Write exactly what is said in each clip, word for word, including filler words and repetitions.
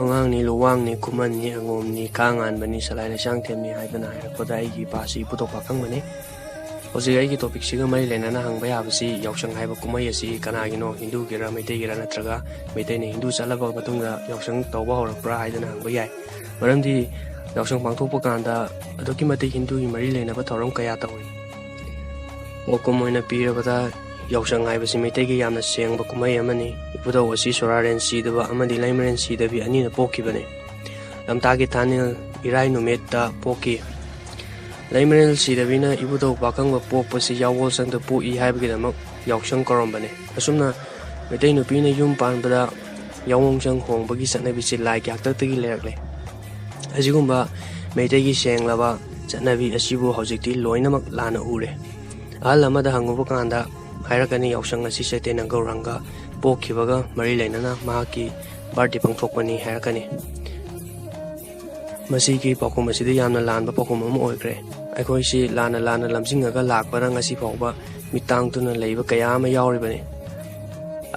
ꯑꯉꯥꯡꯅꯤ, ꯂꯨꯋꯥꯡꯅꯤ, ꯈꯨꯃꯟꯅꯤ, ꯑꯉꯣꯝꯅꯤ, ꯈꯥ ꯉꯥꯟꯕꯅꯤ, ꯁꯂꯥꯏ ꯂꯩꯁꯥꯡꯊꯦꯝꯅꯤ ꯍꯥꯏꯗꯅ ꯍꯥꯏꯔꯛꯄꯗ ꯑꯩꯒꯤ ꯏꯄꯥꯁꯤ ꯏꯕꯨꯙꯧ ꯄꯥꯈꯪꯕꯅꯤ꯫ ꯍꯧꯖꯤꯛ ꯑꯩꯒꯤ ꯇꯣꯄꯤꯛꯁꯤꯒ ꯃꯔꯤ ꯂꯩꯅꯅ ꯍꯪꯕ ꯌꯥꯕꯁꯤ ꯌꯥꯎꯁꯪ ꯍꯥꯏꯕ ꯀꯨꯝꯍꯩ ꯑꯁꯤ ꯀꯅꯥꯒꯤꯅꯣ, ꯍꯤꯟꯗꯨꯒꯤꯔ ꯃꯩꯇꯩꯒꯤꯔ ꯅꯠꯇ꯭ꯔꯒ ꯃꯩꯇꯩꯅ ꯍꯤꯟꯗꯨ ꯆꯠꯂꯕ ꯃꯇꯨꯡꯗ ꯌꯥꯎꯁꯪ ꯇꯧꯕ ꯍꯧꯔꯛꯄ꯭ꯔꯥ ꯍꯥꯏꯗꯅ ꯍꯪꯕ ꯌꯥꯏ꯫ ꯃꯔꯝꯗꯤ ꯌꯥꯎꯁꯪ ꯄꯥꯡꯊꯣꯛꯄ ꯀꯥꯟꯗ ꯑꯗꯨꯛꯀꯤ ꯃꯇꯤꯛ ꯍꯤꯟꯗꯨꯒꯤ ꯃꯔꯤ ꯂꯩꯅꯕ ꯊꯧꯔꯝ ꯀꯌꯥ ꯇꯧꯏ꯫ ꯄꯥꯎꯈꯨꯝ ꯑꯣꯏꯅ ꯄꯤꯔꯕꯗ, ꯌꯥꯎꯁꯪ ꯍꯥꯏꯕꯁꯤ ꯃꯩꯇꯩꯒꯤ ꯌꯥꯝꯅ ꯁꯦꯡꯕ ꯀꯨꯝꯍꯩ ꯑꯃꯅꯤ꯫ ꯏꯄꯨꯙꯧ ꯑꯁꯤ ꯁꯣꯔꯥꯔꯦꯟ ꯁꯤꯗꯕ ꯑꯃꯗꯤ ꯂꯩꯃꯔꯦꯟ ꯁꯤꯗꯕꯤ ꯑꯅꯤꯅ ꯄꯣꯛꯈꯤꯕꯅꯤ꯫ ꯂꯝꯇꯥꯒꯤ ꯊꯥꯅꯤꯜ ꯏꯔꯥꯏ ꯅꯨꯃꯤꯠꯇ ꯄꯣꯛꯈꯤ꯫ ꯂꯩꯃꯔꯦꯟ ꯁꯤꯗꯕꯤꯅ ꯏꯕꯨꯙꯧ ꯄꯥꯈꯪꯕ ꯄꯣꯛꯄꯁꯤ ꯌꯥꯑꯣꯜꯁꯪꯗ ꯄꯣꯛꯏ ꯍꯥꯏꯕꯒꯤꯗꯃꯛ ꯌꯥꯎꯁꯪ ꯀꯧꯔꯝꯕꯅꯤ꯫ ꯑꯁꯨꯝꯅ ꯃꯩꯇꯩ ꯅꯨꯄꯤꯅ ꯌꯨꯝ ꯄꯥꯟꯕꯗ ꯌꯥꯑꯣꯜꯁꯪ ꯍꯣꯡꯕꯒꯤ ꯆꯠꯅꯕꯤꯁꯤ ꯂꯥꯏꯒꯤ ꯍꯥꯛꯇꯛꯇꯒꯤ ꯂꯩꯔꯛꯂꯦ꯫ ꯑꯁꯤꯒꯨꯝꯕ ꯃꯩꯇꯩꯒꯤ ꯁꯦꯡꯂꯕ ꯆꯠꯅꯕꯤ ꯑꯁꯤꯕꯨ ꯍꯧꯖꯤꯛꯇꯤ ꯂꯣꯏꯅꯃꯛ ꯂꯥꯟꯅ ꯎꯔꯦ꯫ ꯑꯍꯜ ꯑꯃꯗ ꯍꯪꯉꯨꯕ ꯀꯥꯟꯗ ꯍꯥꯏꯔꯛꯀꯅꯤ, ꯌꯥꯎꯁꯪ ꯑꯁꯤ ꯆꯩꯇꯟꯅ ꯒꯧꯔꯥꯡꯒ ꯄꯣꯛꯈꯤꯕꯒ ꯃꯔꯤ ꯂꯩꯅꯅ ꯃꯍꯥꯛꯀꯤ ꯕꯥꯔꯗꯦ ꯄꯥꯡꯊꯣꯛꯄꯅꯤ ꯍꯥꯏꯔꯛꯀꯅꯤ꯫ ꯃꯁꯤꯒꯤ ꯄꯥꯎꯈꯨꯝ ꯑꯁꯤꯗꯤ ꯌꯥꯝꯅ ꯂꯥꯟꯕ ꯄꯥꯎꯈꯨꯝ ꯑꯃ ꯑꯣꯏꯈ꯭ꯔꯦ꯫ ꯑꯩꯈꯣꯏꯁꯤ ꯂꯥꯟꯅ ꯂꯥꯟꯅ ꯂꯝꯖꯤꯡꯉꯒ ꯂꯥꯛꯄꯅ ꯉꯁꯤ ꯐꯥꯎꯕ ꯃꯤꯠ ꯇꯥꯡꯗꯨꯅ ꯂꯩꯕ ꯀꯌꯥ ꯑꯃ ꯌꯥꯎꯔꯤꯕꯅꯤ꯫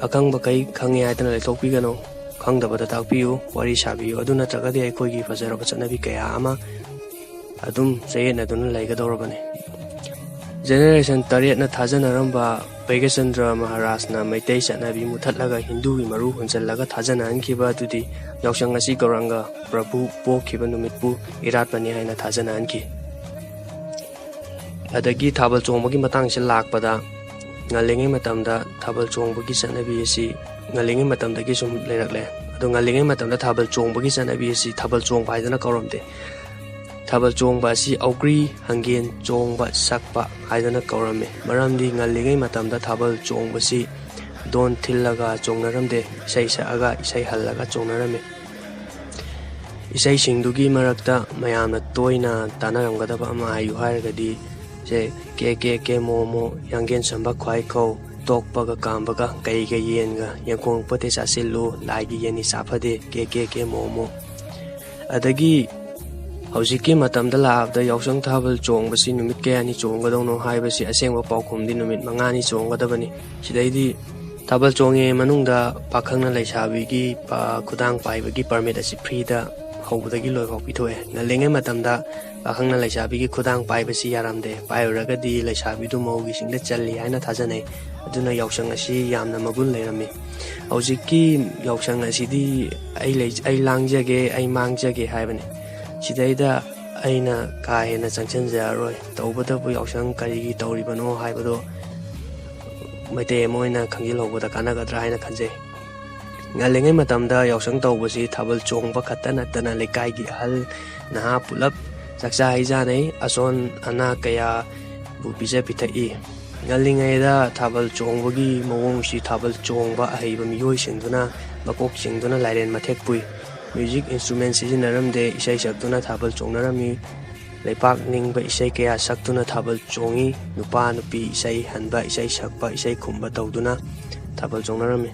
ꯑꯈꯪꯕꯈꯩ ꯈꯪꯉꯦ ꯍꯥꯏꯗꯅ ꯂꯩꯊꯣꯛꯄꯤꯒꯅꯨ꯫ ꯈꯪꯗꯕꯗ ꯇꯥꯛꯄꯤꯌꯨ, ꯋꯥꯔꯤ ꯁꯥꯕꯤꯌꯨ꯫ ꯑꯗꯨ ꯅꯠꯇ꯭ꯔꯒꯗꯤ ꯑꯩꯈꯣꯏꯒꯤ ꯐꯖꯔꯕ ꯆꯠꯅꯕꯤ ꯀꯌꯥ ꯑꯃ ꯑꯗꯨꯝ ꯆꯌꯦꯠꯅꯗꯨꯅ ꯂꯩꯒꯗꯧꯔꯕꯅꯤ꯫ ꯖꯦꯅꯦꯔꯦꯁꯟ ꯇꯔꯦꯠꯅ ꯊꯥꯖꯅꯔꯝꯕ ꯕꯩꯒꯆꯟꯗ꯭ꯔ ꯃꯍꯥꯔꯥꯖꯅ ꯃꯩꯇꯩ ꯆꯠꯅꯕꯤ ꯃꯨꯊꯠꯂꯒ ꯍꯤꯟꯗꯨꯒꯤ ꯃꯔꯨ ꯍꯨꯟꯖꯜꯂꯒ ꯊꯥꯖꯅꯍꯟꯈꯤꯕ ꯑꯗꯨꯗꯤ ꯌꯥꯎꯁꯪ ꯑꯁꯤ ꯒꯧꯔꯥꯡꯒ ꯄ꯭ꯔꯚꯨ ꯄꯣꯛꯈꯤꯕ ꯅꯨꯃꯤꯠꯄꯨ ꯏꯔꯥꯠꯄꯅꯤ ꯍꯥꯏꯅ ꯊꯥꯖꯅꯍꯟꯈꯤ꯫ ꯑꯗꯒꯤ ꯊꯥꯕꯜ ꯆꯣꯡꯕꯒꯤ ꯃꯇꯥꯡꯁꯤ ꯂꯥꯛꯄꯗ, ꯉꯜꯂꯤꯉꯩ ꯃꯇꯝꯗ ꯊꯥꯕꯜ ꯆꯣꯡꯕꯒꯤ ꯆꯠꯅꯕꯤ ꯑꯁꯤ ꯉꯜꯂꯤꯉꯩ ꯃꯇꯝꯗꯒꯤ ꯁꯨꯝ ꯂꯩꯔꯛꯂꯦ꯫ ꯑꯗꯣ ꯉꯜꯂꯤꯉꯩ ꯃꯇꯝꯗ ꯊꯥꯕꯜ ꯆꯣꯡꯕꯒꯤ ꯆꯠꯅꯕꯤ ꯑꯁꯤ ꯊꯥꯕꯜ ꯆꯣꯡꯕ ꯍꯥꯏꯗꯅ ꯀꯧꯔꯝꯗꯦ꯫ ꯊꯥꯕꯜ ꯆꯣꯡꯕ ꯑꯁꯤ ꯑꯧꯒ꯭ꯔꯤ ꯍꯪꯒꯦꯟ ꯆꯣꯡꯕ ꯁꯛꯄ ꯍꯥꯏꯗꯅ ꯀꯧꯔꯝꯃꯤ꯫ ꯃꯔꯝꯗꯤ ꯉꯜꯂꯤꯉꯩ ꯃꯇꯝꯗ ꯊꯥꯕꯜ ꯆꯣꯡꯕꯁꯤ ꯗꯣꯟ ꯊꯤꯜꯂꯒ ꯆꯣꯡꯅꯔꯝꯗꯦ, ꯏꯁꯩ ꯁꯛꯑꯒ ꯏꯁꯩ ꯍꯜꯂꯒ ꯆꯣꯡꯅꯔꯝꯃꯤ꯫ ꯏꯁꯩꯁꯤꯡꯗꯨꯒꯤ ꯃꯔꯛꯇ ꯃꯌꯥꯝꯅ ꯇꯣꯏꯅ ꯇꯥꯅꯔꯝꯒꯗꯕ ꯑꯃ ꯍꯥꯏꯌꯨ ꯍꯥꯏꯔꯒꯗꯤ, ꯁꯦ, ꯀꯦ ꯀꯦ ꯀꯦ ꯃꯣ ꯃꯣ, ꯌꯥꯡꯒꯦꯟ ꯁꯝꯕ ꯈ꯭ꯋꯥꯏ ꯈꯧ, ꯇꯣꯛꯄꯒ ꯀꯥꯝꯕꯒ, ꯀꯩꯒ ꯌꯦꯟꯒ, ꯌꯦꯡꯈꯣꯡ ꯄꯣꯠꯇꯦ ꯆꯥꯁꯤꯜꯂꯨ, ꯂꯥꯏꯒꯤ ꯌꯦꯟ ꯏꯆꯥ ꯐꯗꯦ, ꯀꯦ ꯀꯦ ꯀꯦ ꯃꯣ ꯃꯣ꯫ ꯑꯗꯒꯤ ꯍꯧꯖꯤꯛꯀꯤ ꯃꯇꯝꯗ ꯂꯥꯛꯑꯕꯗ ꯌꯥꯎꯁꯪ ꯊꯥꯕꯜ ꯆꯣꯡꯕꯁꯤ ꯅꯨꯃꯤꯠ ꯀꯌꯥꯅꯤ ꯆꯣꯡꯒꯗꯧꯅꯣ ꯍꯥꯏꯕꯁꯤ ꯑꯁꯦꯡꯕ ꯄꯥꯎꯈꯨꯝꯗꯤ ꯅꯨꯃꯤꯠ ꯃꯉꯥꯅꯤ ꯆꯣꯡꯒꯗꯕꯅꯤ꯫ ꯁꯤꯗꯩꯗꯤ ꯊꯥꯕꯜ ꯆꯣꯡꯉꯦ ꯃꯅꯨꯡꯗ ꯄꯥꯈꯪꯅ ꯂꯩꯁꯥꯕꯤꯒꯤ ꯄ-, ꯈꯨꯗꯥꯡ ꯄꯥꯏꯕꯒꯤ ꯄꯔꯃꯤꯠ ꯑꯁꯤ ꯐ꯭ꯔꯤꯗ ꯍꯧꯕꯗꯒꯤ ꯂꯣꯏꯐꯥꯎ ꯄꯤꯊꯣꯛꯑꯦ꯫ ꯉꯜꯂꯤꯉꯩ ꯃꯇꯝꯗ ꯄꯥꯈꯪꯅ ꯂꯩꯁꯥꯕꯤꯒꯤ ꯈꯨꯗꯥꯡ ꯄꯥꯏꯕꯁꯤ ꯌꯥꯔꯝꯗꯦ꯫ ꯄꯥꯏꯔꯨꯔꯒꯗꯤ ꯂꯩꯁꯥꯕꯤꯗꯨ ꯃꯧꯒꯤ ꯁꯤꯡꯗ ꯆꯜꯂꯤ ꯍꯥꯏꯅ ꯊꯥꯖꯅꯩ꯫ ꯑꯗꯨꯅ ꯌꯥꯎꯁꯪ ꯑꯁꯤ ꯌꯥꯝꯅ ꯃꯒꯨꯟ ꯂꯩꯔꯝꯃꯤ꯫ ꯍꯧꯖꯤꯛꯀꯤ ꯌꯥꯎꯁꯪ ꯑꯁꯤꯗꯤ ꯑꯩ ꯂꯩ-, ꯑꯩ ꯂꯥꯡꯖꯒꯦ, ꯑꯩ ꯃꯥꯡꯖꯒꯦ ꯍꯥꯏꯕꯅꯤ꯫ ꯁꯤꯗꯩꯗ ꯑꯩꯅ ꯀꯥ ꯍꯦꯟꯅ ꯆꯪꯁꯤꯟꯖꯔꯔꯣꯏ꯫ ꯇꯧꯕꯇꯕꯨ ꯌꯥꯎꯁꯪ ꯀꯔꯤꯒꯤ ꯇꯧꯔꯤꯕꯅꯣ ꯍꯥꯏꯕꯗꯣ ꯃꯩꯇꯩ ꯑꯃ ꯑꯣꯏꯅ ꯈꯪꯖꯤꯜꯍꯧꯕꯗ ꯀꯥꯟꯅꯒꯗ꯭ꯔꯥ ꯍꯥꯏꯅ ꯈꯟꯖꯩ꯫ ꯉꯜꯂꯤꯉꯩ ꯃꯇꯝꯗ ꯌꯥꯎꯁꯪ ꯇꯧꯕꯁꯤ ꯊꯥꯕꯜ ꯆꯣꯡꯕ ꯈꯛꯇ ꯅꯠꯇꯅ ꯂꯩꯀꯥꯏꯒꯤ ꯑꯍꯜ ꯅꯍꯥ ꯄꯨꯂꯞ ꯆꯥꯛꯆꯥ ꯍꯩꯖꯥꯟꯅꯩ, ꯑꯁꯣꯟ ꯑꯅꯥ ꯀꯌꯥꯕꯨ ꯄꯤꯖ ꯄꯤꯊꯛꯏ꯫ ꯉꯜꯂꯤꯉꯩꯗ ꯊꯥꯕꯜ ꯆꯣꯡꯕꯒꯤ ꯃꯑꯣꯡꯁꯤ ꯊꯥꯕꯜ ꯆꯣꯡꯕ ꯑꯍꯩꯕ ꯃꯤꯑꯣꯏꯁꯤꯡꯗꯨꯅ ꯃꯀꯣꯛ ꯆꯤꯡꯗꯨꯅ ꯂꯥꯏꯔꯦꯟ ꯃꯊꯦꯛ ꯄꯨꯏ꯫ ꯃ꯭ꯌꯨꯖꯤꯛ ꯏꯟꯁꯇ꯭ꯔꯨꯃꯦꯟ ꯁꯤꯖꯤꯟꯅꯔꯝꯗꯦ, ꯏꯁꯩ ꯁꯛꯇꯨꯅ ꯊꯥꯕꯜ ꯆꯣꯡꯅꯔꯝꯃꯤ꯫ ꯂꯩꯄꯥꯛ ꯅꯤꯡꯕ ꯏꯁꯩ ꯀꯌꯥ ꯁꯛꯇꯨꯅ ꯊꯥꯕꯜ ꯆꯣꯡꯉꯤ꯫ ꯅꯨꯄꯥ ꯅꯨꯄꯤ ꯏꯁꯩ ꯍꯟꯕ, ꯏꯁꯩ ꯁꯛꯄ, ꯏꯁꯩ ꯈꯨꯝꯕ ꯇꯧꯗꯨꯅ ꯊꯥꯕꯜ ꯆꯣꯡꯅꯔꯝꯃꯤ꯫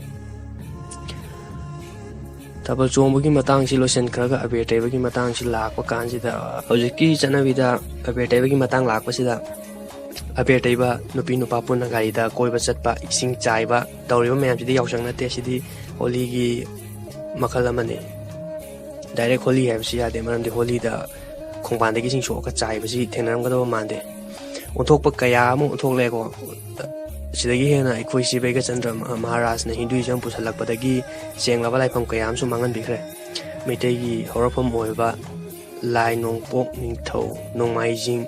ꯊꯥꯕꯜ ꯆꯣꯡꯕꯒꯤ ꯃꯇꯥꯡꯁꯤ ꯂꯣꯏꯁꯤꯟꯈ꯭ꯔꯒ ꯑꯕꯦꯔ ꯇꯩꯕꯒꯤ ꯃꯇꯥꯡꯁꯤ ꯂꯥꯛꯄ ꯀꯥꯟꯁꯤꯗ, ꯍꯧꯖꯤꯛꯀꯤ ꯆꯠꯅꯕꯤꯗ ꯑꯕꯦꯔ ꯇꯩꯕꯒꯤ ꯃꯇꯥꯡ ꯂꯥꯛꯄꯁꯤꯗ, ꯑꯕꯦꯔ ꯇꯩꯕ, ꯅꯨꯄꯤ ꯅꯨꯄꯥ ꯄꯨꯟꯅ ꯒꯥꯔꯤꯗ ꯀꯣꯏꯕ ꯆꯠꯄ, ꯏꯁꯤꯡ ꯆꯥꯏꯕ ꯇꯧꯔꯤꯕ ꯃꯌꯥꯝꯁꯤꯗꯤ ꯌꯥꯎꯁꯪ ꯅꯠꯇꯦ, ꯁꯤꯗꯤ ꯍꯣꯂꯤꯒꯤ ꯃꯈꯜ ꯑꯃꯅꯤ꯫ ꯗꯥꯏꯔꯦꯛ ꯍꯣꯂꯤ ꯍꯥꯏꯕꯁꯤ ꯌꯥꯗꯦ, ꯃꯔꯝꯗꯤ ꯍꯣꯂꯤꯗ ꯈꯣꯡꯕꯥꯟꯗꯒꯤ ꯏꯁꯤꯡ ꯁꯣꯛꯑꯒ ꯆꯥꯏꯕꯁꯤ ꯊꯦꯡꯅꯔꯝꯒꯗꯕ ꯃꯥꯟꯗꯦ꯫ ꯑꯣꯟꯊꯣꯛꯄ ꯀꯌꯥ ꯑꯃ ꯑꯣꯟꯊꯣꯛꯂꯦꯀꯣ꯫ ꯁꯤꯗꯒꯤ ꯍꯦꯟꯅ ꯑꯩꯈꯣꯏ ꯁꯤ ꯕꯩꯒꯆꯟꯗ꯭ꯔ ꯃꯍꯥꯔꯥꯖꯅ ꯍꯤꯟꯗꯨꯏꯖꯝ ꯄꯨꯁꯜꯂꯛꯄꯗꯒꯤ ꯁꯦꯡꯂꯕ ꯂꯥꯏꯐꯝ ꯀꯌꯥ ꯑꯃꯁꯨ ꯃꯥꯡꯍꯟꯕꯤꯈ꯭ꯔꯦ꯫ ꯃꯩꯇꯩꯒꯤ ꯍꯧꯔꯛꯐꯝ ꯑꯣꯏꯕ ꯂꯥꯏ, ꯅꯣꯡꯄꯣꯛ ꯅꯤꯡꯊꯧ, ꯅꯣꯡꯃꯥꯏꯖꯤꯡ,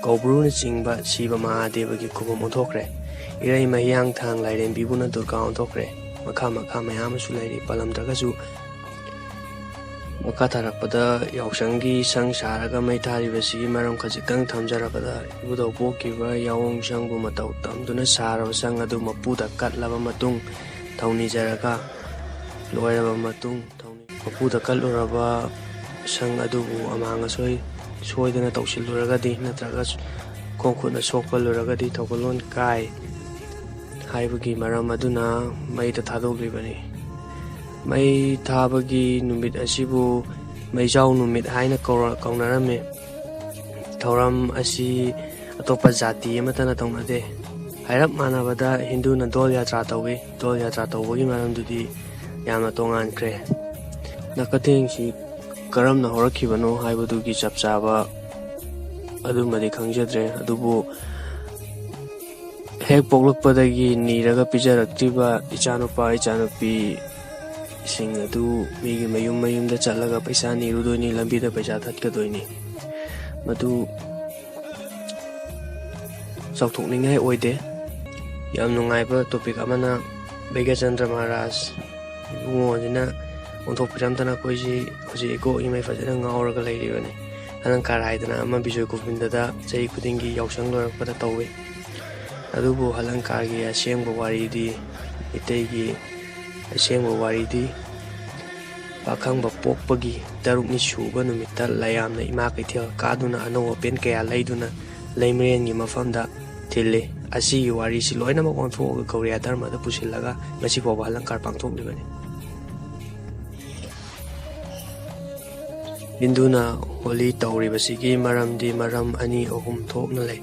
ꯀꯧꯕ꯭ꯔꯨꯅꯆꯤꯡꯕ ꯁꯤꯕ ꯃꯍꯥꯗꯦꯕꯒꯤ ꯈꯨꯕꯝ ꯑꯣꯟꯊꯣꯛꯈ꯭ꯔꯦ꯫ ꯏꯔꯩꯃ, ꯍꯤꯌꯥꯡꯊꯥꯡ, ꯂꯥꯏꯔꯦꯝꯕꯤꯕꯨꯅ ꯗꯨꯔꯒꯥ ꯑꯣꯟꯊꯣꯛꯈ꯭ꯔꯦ꯫ ꯃꯈꯥ ꯃꯈꯥ ꯃꯌꯥꯝ ꯑꯃꯁꯨ ꯂꯩꯔꯤ, ꯄꯜꯂꯝꯗ꯭ꯔꯒꯁꯨ꯫ ꯃꯈꯥ ꯇꯥꯔꯛꯄꯗ ꯌꯥꯎꯁꯪꯒꯤ ꯁꯪ ꯁꯥꯔꯒ ꯃꯩ ꯊꯥꯔꯤꯕꯁꯤꯒꯤ ꯃꯔꯝ ꯈꯖꯤꯛꯇꯪ ꯊꯝꯖꯔꯕꯗ, ꯏꯕꯨꯙꯧ ꯄꯣꯛꯈꯤꯕ ꯌꯥꯑꯣꯡ ꯁꯪꯕꯨ ꯃꯇꯧ ꯇꯝꯗꯨꯅ ꯁꯥꯔꯕ ꯁꯪ ꯑꯗꯨ ꯃꯄꯨꯗ ꯀꯠꯂꯕ ꯃꯇꯨꯡ, ꯊꯧꯅꯤꯖꯔꯒ ꯂꯣꯏꯔꯕ ꯃꯇꯨꯡ, ꯊꯧꯅꯤ-, ꯃꯄꯨꯗ ꯀꯠꯂꯨꯔꯕ ꯁꯪ ꯑꯗꯨꯕꯨ ꯑꯃꯥꯡ ꯑꯁꯣꯏ ꯁꯣꯏꯗꯅ ꯇꯧꯁꯤꯜꯂꯨꯔꯒꯗꯤ ꯅꯠꯇ꯭ꯔꯒ ꯈꯣꯡ ꯈꯨꯠꯅ ꯁꯣꯛꯄ ꯂꯨꯔꯒꯗꯤ ꯊꯧꯒꯜꯂꯣꯟ ꯀꯥꯏ ꯍꯥꯏꯕꯒꯤ ꯃꯔꯝ ꯑꯗꯨꯅ ꯃꯩꯗ ꯊꯥꯗꯣꯛꯂꯤꯕꯅꯤ꯫ ꯃꯩ ꯊꯥꯕꯒꯤ ꯅꯨꯃꯤꯠ ꯑꯁꯤꯕꯨ ꯃꯩꯖꯥꯎ ꯅꯨꯃꯤꯠ ꯍꯥꯏꯅ ꯀꯧꯔ-, ꯀꯧꯅꯔꯝꯃꯤ꯫ ꯊꯧꯔꯝ ꯑꯁꯤ ꯑꯇꯣꯞꯄ ꯖꯥꯇꯤ ꯑꯃꯠꯇꯅ ꯇꯧꯅꯗꯦ꯫ ꯍꯥꯏꯔꯞ ꯃꯥꯟꯅꯕꯗ ꯍꯤꯟꯗꯨꯅ ꯗꯣꯜ ꯌꯥꯇ꯭ꯔꯥ ꯇꯧꯏ꯫ ꯗꯣꯜ ꯌꯥꯇ꯭ꯔꯥ ꯇꯧꯕꯒꯤ ꯃꯔꯝꯗꯨꯗꯤ ꯌꯥꯝꯅ ꯇꯣꯉꯥꯟꯈ꯭ꯔꯦ꯫ ꯅꯥꯀꯊꯦꯡꯁꯤ ꯀꯔꯝꯅ ꯍꯧꯔꯛꯈꯤꯕꯅꯣ ꯍꯥꯏꯕꯗꯨꯒꯤ ꯆꯞ ꯆꯥꯕ ꯑꯗꯨꯃꯗꯤ ꯈꯪꯖꯗ꯭ꯔꯦ, ꯑꯗꯨꯕꯨ ꯍꯦꯛ ꯄꯣꯛꯂꯛꯄꯗꯒꯤ ꯅꯤꯔꯒ ꯄꯤꯖꯔꯛꯇ꯭ꯔꯤꯕ ꯏꯆꯥꯅꯨꯄꯥ ꯏꯆꯥꯅꯨꯄꯤꯁꯤꯡ ꯑꯗꯨ ꯃꯤꯒꯤ ꯃꯌꯨꯝ ꯃꯌꯨꯝꯗ ꯆꯠꯂꯒ ꯄꯩꯁꯥ ꯅꯤꯔꯨꯗꯣꯏꯅꯤ, ꯂꯝꯕꯤꯗ ꯄꯩꯁꯥ ꯊꯠꯀꯗꯣꯏꯅꯤ꯫ ꯃꯗꯨ ꯆꯥꯎꯊꯣꯛꯅꯤꯡꯉꯥꯏ ꯑꯣꯏꯗꯦ꯫ ꯌꯥꯝ ꯅꯨꯡꯉꯥꯏꯕ ꯇꯣꯄꯤꯛ ꯑꯃꯅ ꯕꯩꯒ꯭ꯌꯥꯆꯟꯗ꯭ꯔ ꯃꯍꯥꯔꯥꯖ ꯏꯕꯨꯡꯉꯣꯁꯤꯅ ꯑꯣꯟꯊꯣꯛꯄꯤꯔꯝꯗꯅ ꯑꯩꯈꯣꯏꯁꯤ ꯍꯧꯖꯤꯛ ꯏꯀꯣꯛ ꯏꯃꯩ ꯐꯖꯅ ꯉꯥꯎꯔꯒ ꯂꯩꯔꯤꯕꯅꯤ꯫ ꯑꯂꯪꯀꯥꯔ ꯍꯥꯏꯗꯅ ꯑꯃ ꯕꯤꯖꯣꯏ ꯒꯣꯕꯤꯟꯗꯗ ꯆꯍꯤ ꯈꯨꯗꯤꯡꯒꯤ ꯌꯥꯎꯁꯪ ꯂꯣꯏꯔꯛꯄꯗ ꯇꯧꯏ꯫ ꯑꯗꯨꯕꯨ ꯑꯂꯪꯀꯥꯔꯒꯤ ꯑꯁꯦꯡꯕ ꯋꯥꯔꯤꯗꯤ, ꯃꯤꯇꯩꯒꯤ ꯑꯁꯦꯡꯕ ꯋꯥꯔꯤꯗꯤ ꯄꯥꯈꯪꯕ ꯄꯣꯛꯄꯒꯤ ꯇꯔꯨꯛꯅꯤ ꯁꯨꯕ ꯅꯨꯃꯤꯠꯇ ꯂꯌꯥꯝꯅ ꯏꯃꯥ ꯀꯩꯊꯦꯜ ꯀꯥꯗꯨꯅ ꯑꯅꯧ ꯑꯄꯦꯟ ꯀꯌꯥ ꯂꯩꯗꯨꯅ ꯂꯩꯃꯔꯦꯟꯒꯤ ꯃꯐꯝꯗ ꯊꯤꯜꯂꯤ꯫ ꯑꯁꯤꯒꯤ ꯋꯥꯔꯤꯁꯤ ꯂꯣꯏꯅꯃꯛ ꯑꯣꯟꯊꯣꯛꯑꯒ ꯒꯧꯔꯤꯌꯥ ꯙꯔꯃꯗ ꯄꯨꯁꯤꯜꯂꯒ ꯉꯁꯤ ꯐꯥꯎꯕ ꯑꯂꯪꯀꯥꯔ ꯄꯥꯡꯊꯣꯛꯂꯤꯕꯅꯤ꯫ ꯍꯤꯟꯗꯨꯅ ꯍꯣꯂꯤ ꯇꯧꯔꯤꯕꯁꯤꯒꯤ ꯃꯔꯝꯗꯤ ꯃꯔꯝ ꯑꯅꯤ ꯑꯍꯨꯝ ꯊꯣꯛꯅ ꯂꯩ꯫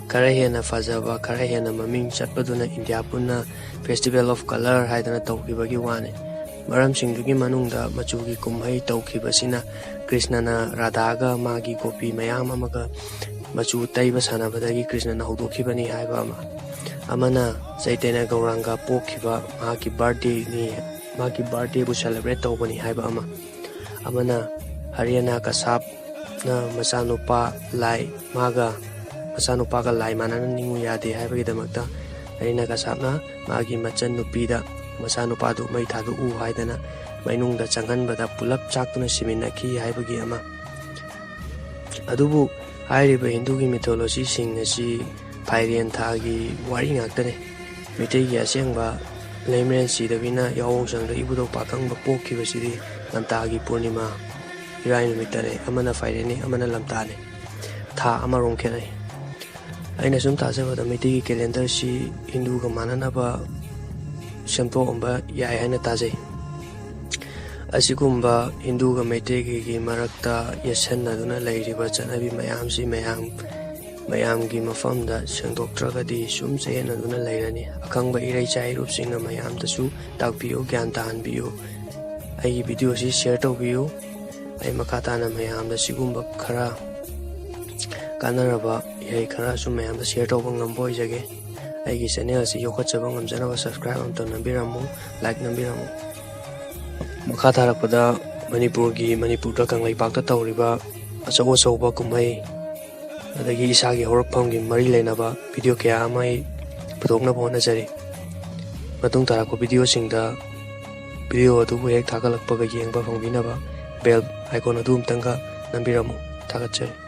ꯈꯔ ꯍꯦꯟꯅ ꯐꯖꯕ, ꯈꯔ ꯍꯦꯟꯅ ꯃꯃꯤꯡ ꯆꯠꯄꯗꯨꯅ ꯏꯟꯗꯤꯌꯥ ꯄꯨꯟꯅ Festival of Colour ꯍꯥꯏꯗꯅ ꯇꯧꯈꯤꯕꯒꯤ ꯋꯥꯅꯤ꯫ ꯃꯔꯝꯁꯤꯡꯗꯨꯒꯤ ꯃꯅꯨꯡꯗ ꯃꯆꯨꯒꯤ ꯀꯨꯝꯍꯩ ꯇꯧꯈꯤꯕꯁꯤꯅ ꯀ꯭ꯔꯤꯁꯅꯅ ꯔꯥꯙꯥꯒ ꯃꯥꯒꯤ ꯒꯣꯄꯤ ꯃꯌꯥꯝ ꯑꯃꯒ ꯃꯆꯨ ꯇꯩꯕ ꯁꯥꯟꯅꯕꯗꯒꯤ ꯀ꯭ꯔꯤꯁꯅꯅ ꯍꯧꯗꯣꯛꯈꯤꯕꯅꯤ ꯍꯥꯏꯕ ꯑꯃ, ꯑꯃꯅ ꯆꯩꯇꯟꯌ ꯒꯧꯔꯥꯡꯒ ꯄꯣꯛꯈꯤꯕ ꯃꯍꯥꯛꯀꯤ ꯕꯥꯔꯗꯦꯅꯤ, ꯃꯍꯥꯛꯀꯤ ꯕꯥꯔꯗꯦꯕꯨ ꯁꯦꯂꯦꯕ꯭ꯔꯦꯠ ꯇꯧꯕꯅꯤ ꯍꯥꯏꯕ ꯑꯃ, ꯑꯃꯅ ꯍꯔꯤꯌꯥꯅꯥ ꯀꯁꯥꯞꯅ ꯃꯆꯥꯅꯨꯄꯥ ꯂꯥꯏ, ꯃꯥꯒ ꯃꯆꯥꯅꯨꯄꯥꯒ ꯂꯥꯏ ꯃꯥꯟꯅꯅ ꯅꯤꯡꯉꯨ ꯌꯥꯗꯦ ꯍꯥꯏꯕꯒꯤꯗꯃꯛꯇ ꯍꯔꯤꯌꯥꯅꯥ ꯀꯁꯥꯞꯅ ꯃꯥꯒꯤ ꯃꯆꯟꯅꯨꯄꯤꯗ ꯃꯆꯥꯅꯨꯄꯥꯗꯨ ꯃꯩ ꯊꯥꯗꯣꯛꯎ ꯍꯥꯏꯗꯅ ꯃꯩꯅꯨꯡꯗ ꯆꯪꯍꯟꯕꯗ ꯄꯨꯂꯞ ꯆꯥꯛꯇꯨꯅ ꯁꯤꯃꯤꯟꯅꯈꯤ ꯍꯥꯏꯕꯒꯤ ꯑꯃ꯫ ꯑꯗꯨꯕꯨ ꯍꯥꯏꯔꯤꯕ ꯍꯤꯟꯗꯨꯒꯤ ꯃꯤꯊꯣꯂꯣꯖꯤꯁꯤꯡ ꯑꯁꯤ ꯐꯥꯏꯔꯦꯟ ꯊꯥꯒꯤ ꯋꯥꯔꯤ ꯉꯥꯛꯇꯅꯤ꯫ ꯃꯤꯇꯩꯒꯤ ꯑꯁꯦꯡꯕ ꯂꯩꯃꯔꯦꯟ ꯁꯤꯗꯕꯤꯅ ꯌꯥꯑꯣꯡꯁꯪꯗ ꯏꯕꯨꯙꯧ ꯄꯥꯈꯪꯕ ꯄꯣꯛꯈꯤꯕꯁꯤꯗꯤ ꯂꯝꯇꯥꯒꯤ ꯄꯨꯔꯅꯤꯃꯥ, ꯏꯔꯥꯏ ꯅꯨꯃꯤꯠꯇꯅꯤ꯫ ꯑꯃꯅ ꯐꯥꯏꯔꯦꯟꯅꯤ, ꯑꯃꯅ ꯂꯝꯇꯥꯅꯤ꯫ ꯊꯥ ꯑꯃꯔꯣꯝ ꯈꯦꯠꯅꯩ꯫ ꯑꯩꯅ ꯁꯨꯝ ꯇꯥꯖꯕꯗ ꯃꯩꯇꯩꯒꯤ ꯀꯦꯂꯦꯟꯗꯔꯁꯤ ꯍꯤꯟꯗꯨꯒ ꯃꯥꯟꯅꯅꯕ ꯁꯦꯝꯗꯣꯛꯑꯝꯕ ꯌꯥꯏ ꯍꯥꯏꯅ ꯇꯥꯖꯩ꯫ ꯑꯁꯤꯒꯨꯝꯕ ꯍꯤꯟꯗꯨꯒ ꯃꯩꯇꯩꯒꯒꯤ ꯃꯔꯛꯇ ꯌꯦꯠꯁꯟꯅꯗꯨꯅ ꯂꯩꯔꯤꯕ ꯆꯠꯅꯕꯤ ꯃꯌꯥꯝꯁꯤ ꯃꯌꯥꯝ ꯃꯌꯥꯝꯒꯤ ꯃꯐꯝꯗ ꯁꯦꯡꯗꯣꯛꯇ꯭ꯔꯒꯗꯤ ꯁꯨꯝ ꯆꯌꯦꯠꯅꯗꯨꯅ ꯂꯩꯔꯅꯤ꯫ ꯑꯈꯪꯕ ꯏꯔꯩꯆꯥ ꯏꯔꯨꯞꯁꯤꯡꯅ ꯃꯌꯥꯝꯗꯁꯨ ꯇꯥꯛꯄꯤꯌꯨ, ꯒ꯭ꯌꯥꯟ ꯇꯥꯍꯟꯕꯤꯌꯨ꯫ ꯑꯩꯒꯤ video ꯑꯁꯤ share ꯇꯧꯕꯤꯌꯨ꯫ ꯑꯩ ꯃꯈꯥ ꯇꯥꯅ ꯃꯌꯥꯝꯗ ꯁꯤꯒꯨꯝꯕ ꯈꯔ ꯀꯥꯟꯅꯔꯕ ꯏꯍꯩ ꯈꯔꯁꯨ ꯃꯌꯥꯝꯗ share ꯇꯧꯕ ꯉꯝꯕ ꯑꯣꯏꯖꯒꯦ꯫ ꯑꯩꯒꯤ channel ꯑꯁꯤ ꯌꯣꯛꯈꯠꯆꯕ ꯉꯝꯖꯅꯕ subscribe ꯑꯃꯇ ꯅꯝꯕꯤꯔꯝꯃꯨ, like ꯅꯝꯕꯤꯔꯝꯃꯨ꯫ ꯃꯈꯥ ꯇꯥꯔꯛꯄꯗ ꯃꯅꯤꯄꯨꯔꯒꯤ, ꯃꯅꯤꯄꯨꯔꯗ ꯀꯪꯂꯩꯄꯥꯛꯇ ꯇꯧꯔꯤꯕ ꯑꯆꯧ ꯑꯆꯧꯕ ꯀꯨꯝꯍꯩ, ꯑꯗꯒꯤ ꯏꯁꯥꯒꯤ ꯍꯧꯔꯛꯐꯝꯒꯤ ꯃꯔꯤ ꯂꯩꯅꯕ video ꯀꯌꯥ ꯑꯃ ꯑꯩ ꯄꯨꯊꯣꯛꯅꯕ ꯍꯣꯠꯅꯖꯔꯤ꯫ ꯃꯇꯨꯡ ꯇꯥꯔꯛꯄ videoꯁꯤꯡꯗ video ꯑꯗꯨꯕꯨ ꯍꯦꯛ ꯊꯥꯒꯠꯂꯛꯄꯒ ꯌꯦꯡꯕ ꯐꯪꯕꯤꯅꯕ bell icon ꯑꯗꯨ ꯑꯃꯨꯛꯇꯪꯒ ꯅꯝꯕꯤꯔꯝꯃꯨ꯫ ꯊꯥꯒꯠꯆꯔꯤ꯫